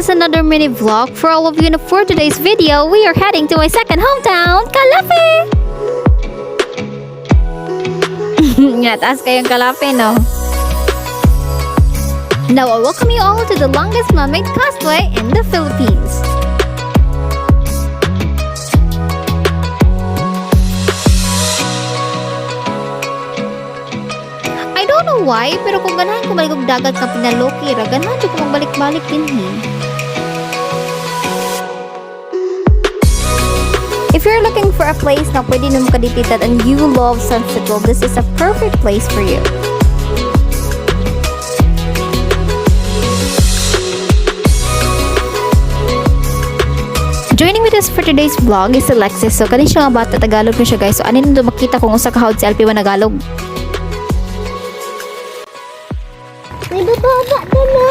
This is another mini vlog for all of you, and for today's video, we are heading to my second hometown, Calape! Nga, taas kayong Calape, no? Now, I welcome you all to the longest man-made causeway in the Philippines. I don't know why, pero kung ganahan ko maligog dagat nga pinaloki ra, ganahan jud ko magbalik-balik dinhi. If you're looking for a place na pwede nimo kadititan and you love sunset, well, this is a perfect place for you. Joining with us for today's vlog is Alexis. So, kani siya nga bata, Tagalog na siya, guys. So, ano nito makita kung usa ka hawd si LP1 Tagalog. May bababa doon, no?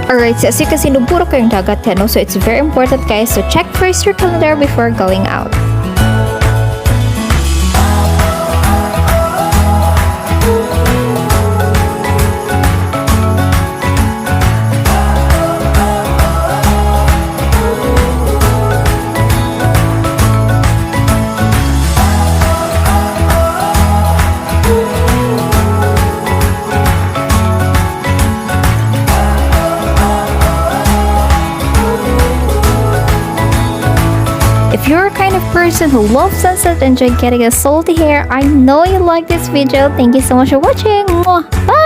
Alright, so as you can see, nuburo kayong dagat, no? So it's very important, guys, to check first your calendar before going out. If you're a kind of person who loves sunset and enjoy getting a salty hair, I know you like this video. Thank you so much for watching. Mwah! Bye!